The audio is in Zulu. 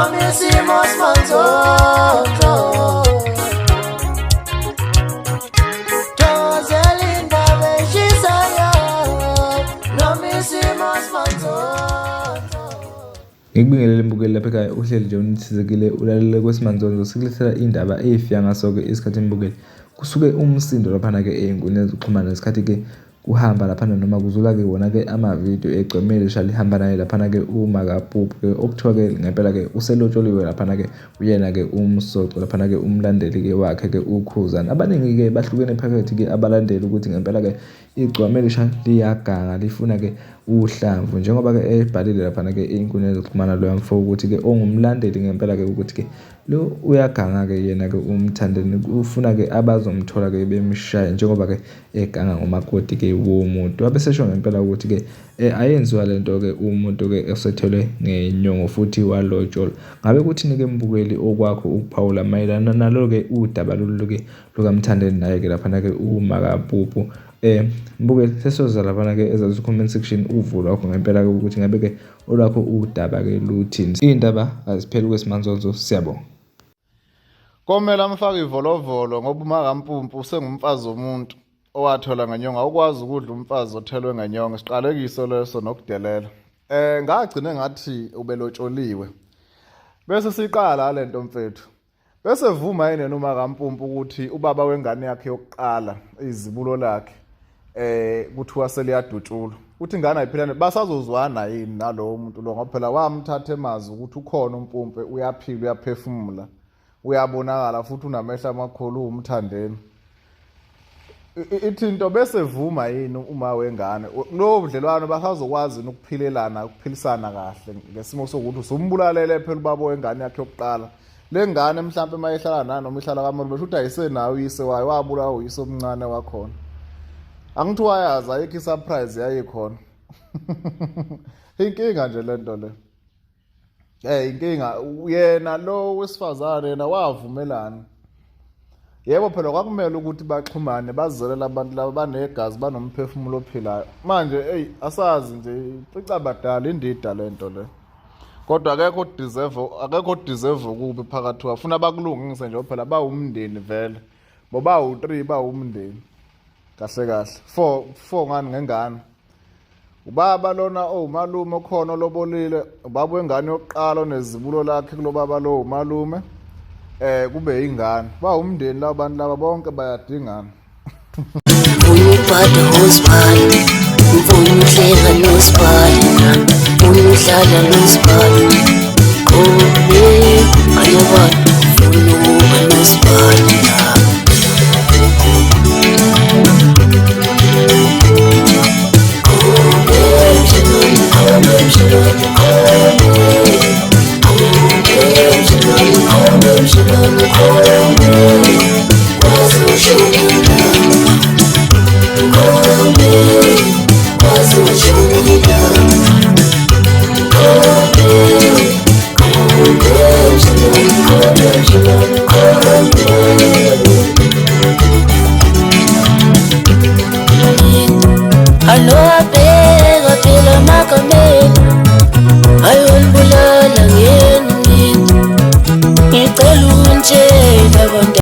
Noma isimo simanzonzo. Thokozela indaba eshisayo. Noma isimo simanzonzo. Ngikubingelele mbukeli lapha ekhaya uhleli nje unithizekile ulalele kwesimanzonzo sikulethela indaba eyifika ngaso-ke isikhathi mbukeli kusuke umsindo laphana-ke ey'nkundleni zokuxhumana ngesikhathi-ke Kuhamba laphana noma kuzula-ke wona-ke amavidiyo egcwemele lisha lihamba naye laphana-ke umakaPupu-ke okuthiwa-ke ngempela-ke uselotsholiwe laphana-ke uyena-ke umsoco laphana-ke umlandeli-ke wakhe-ke uKhuzani. Abaningi-ke bahlukene phakathi-ke abalandeli ukuthi ngempela-ke igcwame lisha liyaganga lifuna-ke uhlamvu njengoba-ke ebhalile laphana-ke ey'nkundleni zokuxhumana loya mfo ukuthi-ke ongumlandeli ngempela-ke ukuthi-ke lo uyaganga-ke yena-ke uMthandeni ufuna-ke abazomthola-ke bemshaye njengoba-ke eganga ngomakoti ke womuntu. Wabe esesho ngempela ukuthi ke eh, ayenziwa lento ke umuntu ke osethelwe ngenyongo futhi walotsholwa. Ngabe kuthini ke mbukeli okwakho ukuphawula mayelana nalo ke udaba lolu ke lukaMthandeni naye ke laphana ke uMakapupu. Eh mbukeli sesoza laphana ke ezansi comment section uvo lwakho ngempela ke ukuthi ngabe ke olwakho udaba ke luthini. Iy'ndaba azipheli kwesimanzonzo siyabonga. Komele amfake ivolovolo ngoba uMakampumpu usengumfazi womuntu owathola ngenyongo. Awukwazi ukudla umfazi othelwe ngenyongo, isiqalekiso leso nokudelela. Ngagcine ngathi ubelotsholiwe. Bese siqala lento mfethu. Bese vuma yini yena uMakampumpu ukuthi ubaba wengane yakhe yokuqala izibulo lakhe kuthiwa seliyadutshulwa. Uthi ingane ayiphilane basazozwana yini nalowo muntu lo ngoba phela wamthatha emazi ukuthi ukhona uMpumpe uyaphila uyaphefumula uyabonakala futhi unamehlo amakhulu uwumthandeni. Ithi into bese vuma yini uma wengane lowo budlelwano basazokwazi yini ukuphilelana ukuphilisana kahle ngesimo sokuthi usumbulalele phela ubaba wengane yakhe yokuqala. Le ngane mhlampe uma ihlala nani noma ihlala kamalume sho ukuthi ayisenayo uyise wayo wabulawa uyise omncane wakhona. Angithi wayazi ayikho i-surprise yayikhona. Inkinga nje le nto le. Inkinga yena lo wesifazane yena wavumelana. Yebo phela kwakumele ukuthi baxhumane bazele labantu laba banegazi banomphefumulo ophilayo. Manje eyi asazi nje icabadala indida lento le. Kodwa akekho deserve akekho deserve okubi phakathi kwabo. Funa bakulungise nje phela bawumndeni vele. Boba u3 bawumndeni. Kahle kahle. 4 4 ngani ngengane. Ubaba lona owumalume okhona olobolile, ubaba wengane yokuqala onezibulo lakhe kulobaba lo umalume. Kube ingane. Bawumndeni laba bantu laba bonke bayadingana. Uyubhada hosbali, mfuna uhleka nosibali, mfuna udlala nosibali. Qobe ayobala.